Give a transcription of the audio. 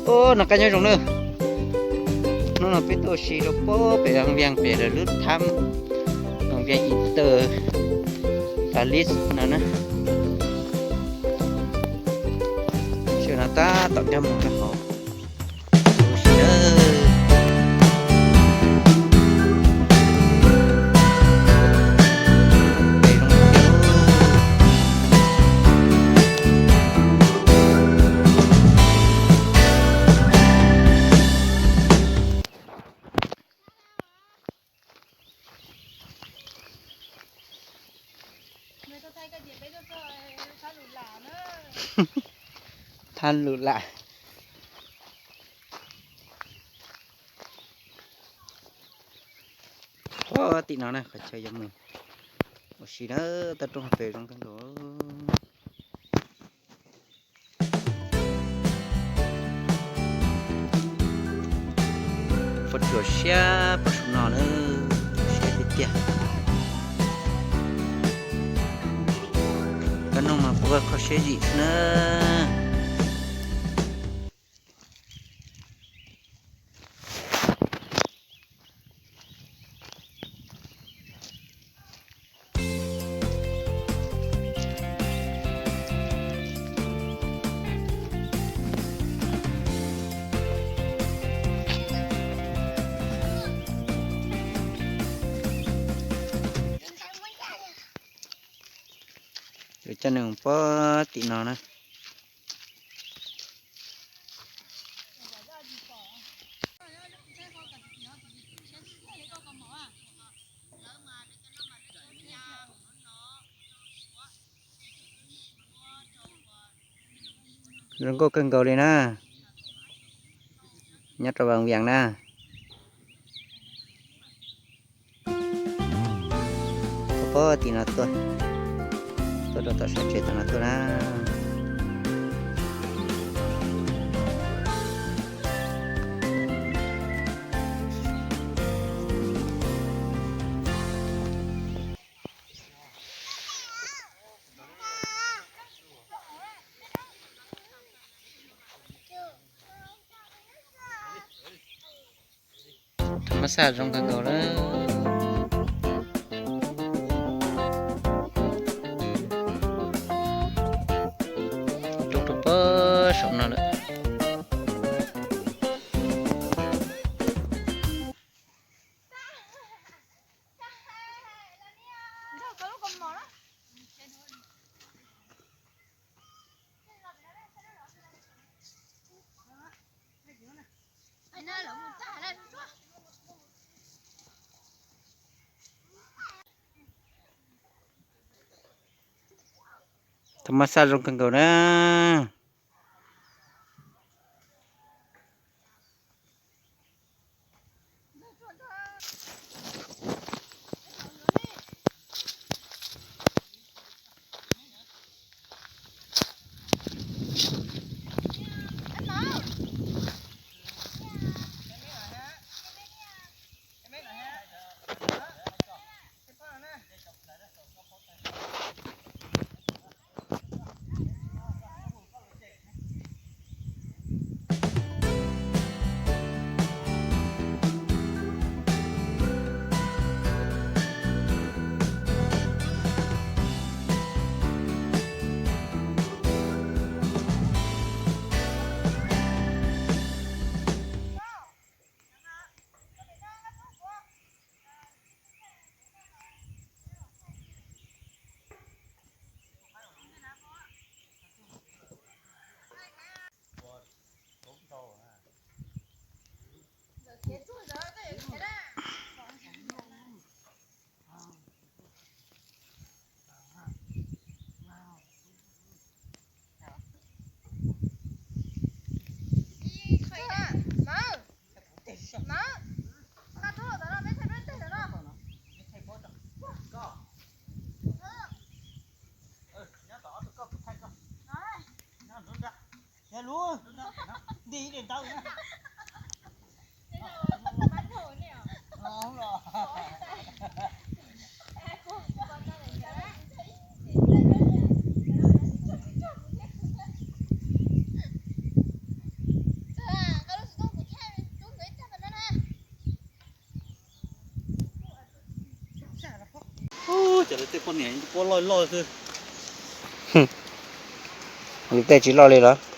Noj qab nyob zoo na. Hnub no peb tuaj ua si rau pem Vaj Vias pem lub thab Vaj Vias Inter Palace no na. Sawv no tab tom nkag mus rau hauv. Ua si na. Thab lus lam. Tim no na qhov chaw yuav mus ua si na, toj roob hauv pes zoo kawg nkaus. Puas tsuas siab puas saum no na, siab tiag tiag. Koj noog mas puas kho siab zim xwb na. Yuav coj nws mus pab tim no na. Zoo nkauj kawg nkaus li na. Nyob rau Vaj Vias na. Tuaj pab tim no tuaj, tuaj rau tom sab tsev tom no tuaj na. Thab mab xaj zoo kawg nkaus na. Roob rau pab saum no lawm. Thab mab xaj zoo kawg nkaus na. Tej poj niam puab loj loj xwb. Yus tej tsis loj li los?